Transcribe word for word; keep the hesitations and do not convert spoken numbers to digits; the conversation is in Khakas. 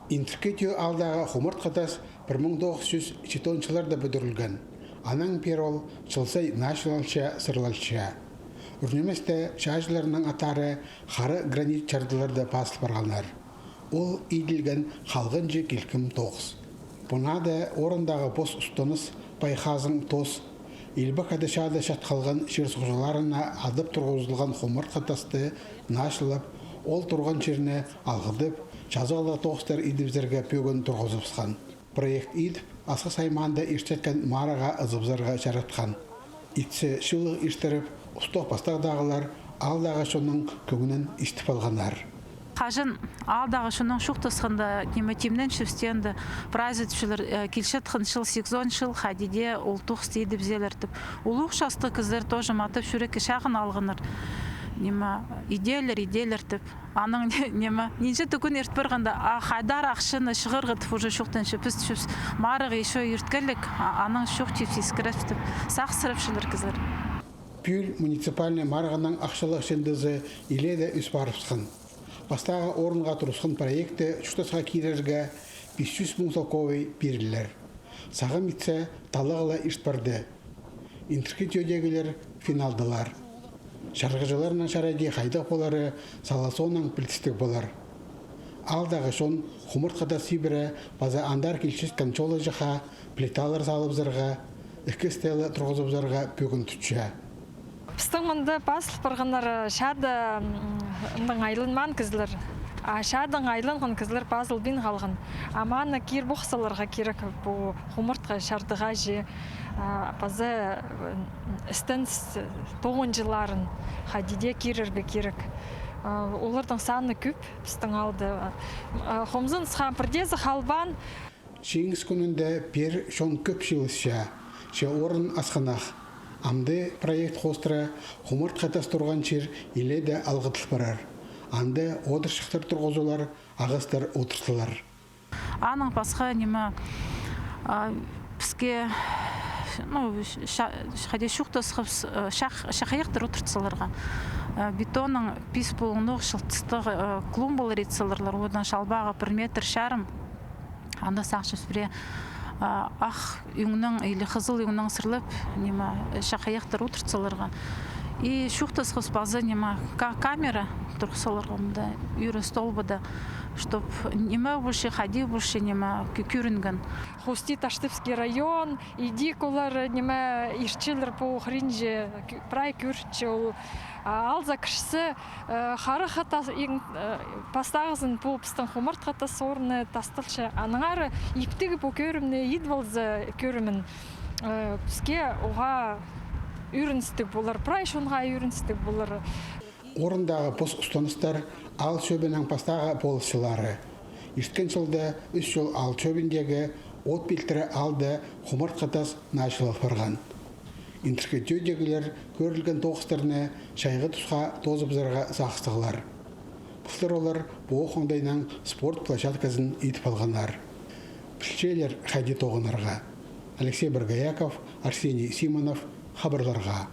Интіркі Тӧӧ аалдағы хумартхы тас пір муң тоғыс чӱс читон чылларда пӱдірілген. Анаң пеер ол чыл сай наачылалча, сырлалча. Ӱрнеместе чааҷыларның аттары хара гранит чардыларда пазыл парғаннар. Ол иділген халғанҷы килкім тоғыс. Пу наада орындағы пос устаныс, пай хазың тос, илбек ада чаада чат халған чир-суғҷыларына адап турғызылған хумартхы тасты наачылап, ол турған чирні алғыдып, чазағлығ тоғыстар идібізерге пӧгін турғызыбысхан. Проект идіп, Асхыс аймаанда иртчеткен марығға ызыбызарға чаратхан. Итсе чыылығ иртіріп, устағ-пастағдағылар аалдағы чонның кӧңнін истіп алғаннар. Хаҷан аалдағы чонның чоохтасханда, ниме, тимненчебіс тиенде, прайзы тіпчелер, э, килчеткен чыл, сигізон чыл, хайди дее ол тоғысты идібізелер тіп. Улуғ частығ кізілер тоже матап чӱрекке чағын алғаннар. Ниме, идеелер, идеелер тіп. Анаң, ниме, нинҷе-де кӱн ирт парғанда, а, хайдар ахчаны чығарға тіп уже чоохтанча, піс тіпчебіс, марығ ещё ирткелек, а, анаң чох тіп искіребіс тіп, сағыссырапчалар кізілер. Пӱӱл муниципальнай марығның ахчалығ чыындызы илееде ӧс парыбысхан. Пастағы орынға турысхан проектте чуртасха кирерге пис чӱс муң салковай пирілер. Сағам итсе, таллағ ла ирт парды. Интіркі Тӧӧдегілер финалдалар. Чарғыҷыларның чарайдии хайдағ полары сала соонаң пілдістіг полар. Аалдағы чон хумартхы тас сибіре паза андар килчеткен чолаҷахха плиталар салыбызарға, ікі стела турғызыбызарға пӧгін тутча. Пістің мында пазыл парғаннар, э, чаада, м, андағ айланмаан кізілер. А чаадаң айланған кізілер пазылбин халған. А маны кир похсаларға кирек, пу хумартхы чардыға чи, а, паза, э, істен с-, тоғынҷыларын хайди дее кирерге кирек. А, олардың саны кӧп пістің аалда. А, хомзынысхан пірдеезі халбаан. Чиңіс кӱнінде пеер чон кӧп чыылысча, че орын асхынах. Амды проект хоостыра хумартхы тас турған чир илееде алғыдыл парар. Анда одырчахтар турғызылар, ағастар одыртылар. Анаң пасха, ниме, а, піске, ну, ша-, хайди чоохтасхабыс, э, чах-, чахайахтар одыртсаларға. Э, бетонның пис полыңнығ чылтыстығ, э, клумбалар ит саларлар, одан чалбағы пір метр чарым. Анда сағынчабыс пірее, а, ах ӱңнең или хызыл ӱңнең сырлап, ниме, чахайахтар одыртсаларға. И чоохтасхабыс паза, ниме, ка-, камера турғыс саларға мында, ӱр столбада, чтоб ниме полча, хайди полча, ниме, кӧ-, кӧрінген. Хости Таштыпский район, иди олар, ниме, иртчелер пу хыринҷе, кӧ-, прай кӧрче ол. А, алза кірче, э, харахха тас-, иң, э, пастағызын пу пістің хумартхы тас орны тасталча. Аннаңар иптіг пу кӧрімні идіп алза кӧрімін, э, піске оға ӧріністіг полар, прай чонға ӧріністіг полар. Орындағы пос устаныстар аал чӧбінің пастағы полысчылары. Ирткен чылда Ӱс Чол аал чӧбіндегі От Пилтірі аалда хумартхы тас наачылал парған. Интіркі Тӧӧдегілер кӧрілген тоғыстарны чайғы тусха тоозыбызарға сағыстығлар. Пылтыр олар пу ох оңдайнаң спорт площадказын идіп алғаннар. Пілчелер хайди тоғынарға. Алексей Боргояков, Арсений Симонов, хабарларға.